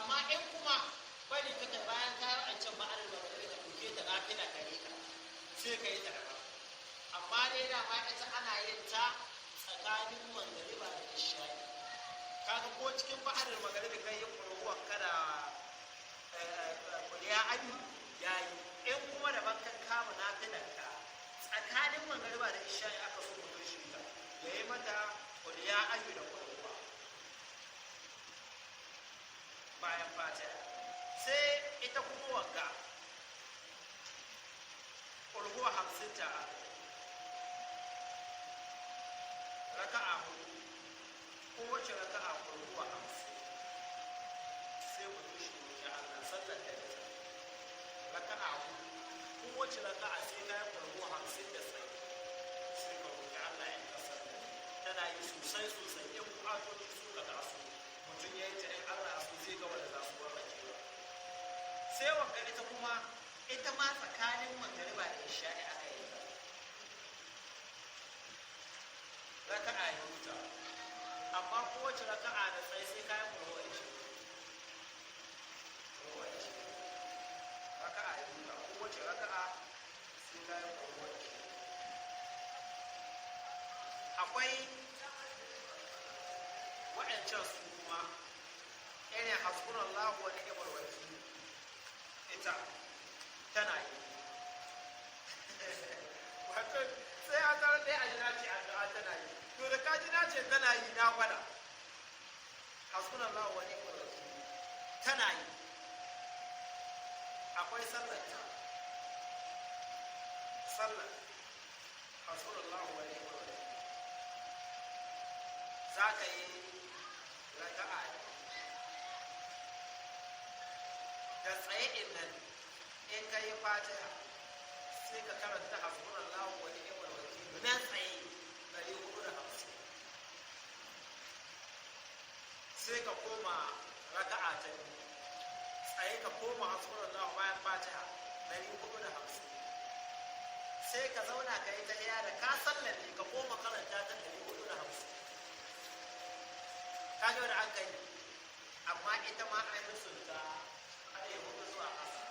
Amma in kuma bari ka kai bayan kayan an can ma'anar ba ka ɗauke ta nafila gare ka, sai ka yi ta daban. Amma dai dama ita ana yin ta tsakanin mangariba da isha'i. Kaga ko cikin ba'adar magaribi kai yi kuruwan kada kuliya abi yayi. In kuma daban ka kama nafilar ka, tsakanin mangariba da isha'i aka so mutum shi ta ya yi mata kuliya ayu da kuruwa bayan Fatiha. Sai ita kuma wagga kulhuwa 50 ta aka raka'a hudu, kowace raka'a kulhuwa 50, sai mutum shi roƙi Allah. Sallar da ita raka'a hudu, kowace raka'a sai ka yi kulhuwa 50 da tsaye, sai ka roƙi Allah ya kasar tana yi sosai sosai. In bukatoci suka taso, mutum ya yi ta, in Allah ya so zai ga wanda za su warwacewa. Sai wagga ita kuma, ita ma tsakanin magariba da isha'i aka yi ta, raka'a ya huta, amma kowace raka'a da tsaye sai kayan kurwa shi kurwa shi raka'a ya huta, kowace raka'a sai kayan kurwa shi. Akwai waɗancan su kuma irin hasbunallahu wa ni'mal wakil, ita tana yi. Wato sai a tare da a ce addu'a tana yi. To da ka ji na ce tana yi, na gwada hasbunallahu wa ni'mal wakil tana yi. Akwai sallar ta sallar hasbunallahu wa ni'mal wakil, za ka yi raka'a da tsaye din nan, in ka yi Fatiha sai ka karanta hasbunallahu wa ni'mal wakil nan tsaye 450, sai ka koma raka'a ta biyu, tsaye ka koma hasbunallahu bayan Fatiha 450, sai ka zauna ka yi tahiya, da ka sallame ka koma karanta ta 450. Ka ji wani an kai, amma ita ma an yi sunta 400 zuwa ƙasa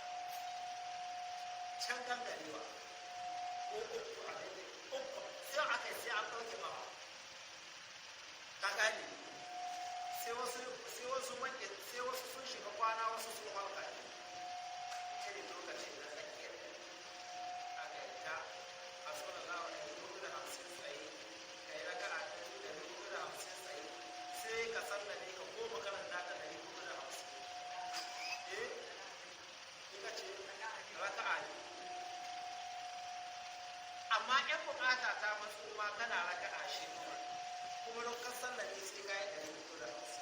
can gangarewa ko uku a daidai uku, sai aka yi sai an ɗauke mawa. Ka gane, sai wasu sun shiga kwana, wasu sun halka ne irin lokacin na tsakiyar da aka yi ta hasbunallahu 450 tsaye, ka yi raka'a ta biyu 450 tsaye, sai ka sallame ka koma karanta ta 450. Eh, kika ce raka'a ne, amma in bukata ta matso ma kana raka'a shi kuma don ka sallame sai ka yi 450.